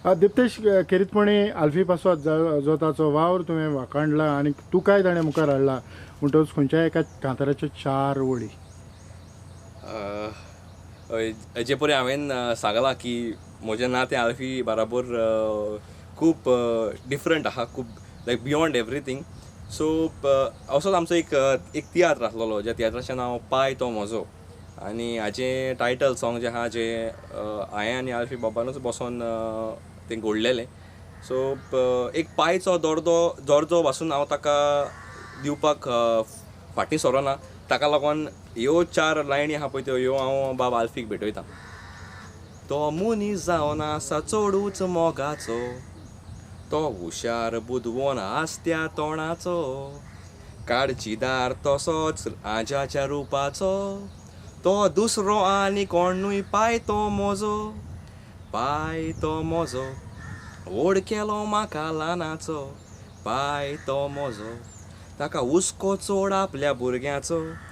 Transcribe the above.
दिप्तेश, खेरीतपणी आल्फी पासत जो ताचो वावर तुवें वाखाणला आनी तुकाय ताणें मुखार हाडला, म्हणटकच खंयच्याय एका कांताराच्यो 4 ओळी. हय, जे परी हांवें सांगलां की म्हजें नातें आल्फी बराबर खूब डिफरंट आहा, खूब लायक बियोंड एवरीथींग. सो असोच आमचो एक एक तियात्र आसलेलो, ज्या तियात्राचें नांव पाय तो म्हजो, आनी हाजें टायटल सोंग जें आहा जें हांवें आनी आल्फी बाबानूच बसोन तें घडलेलें. सो एक पायचो दर्जो दर्जो पासून हांव ताका दिवपाक फाटीं सरोना. ताका लागून ह्यो 4 लायनी आहा पळय त्यो ह्यो हांव बाब आल्फीक भेटयतां. तो मनीस जावन आसा चडूच मोगाचो, तो हुशार बुदवोन आसत्या तोंडाचो, काळजीदार तसोच आज्याच्या रुपाचो, तो दुसरो आनी कोणूय पाय तो म्हजो, पाय तो म्हजो, व्हड केलो म्हाका ल्हानाचो, पाय तो म्हजो, ताका हुस्को चड आपल्या भुरग्याचो.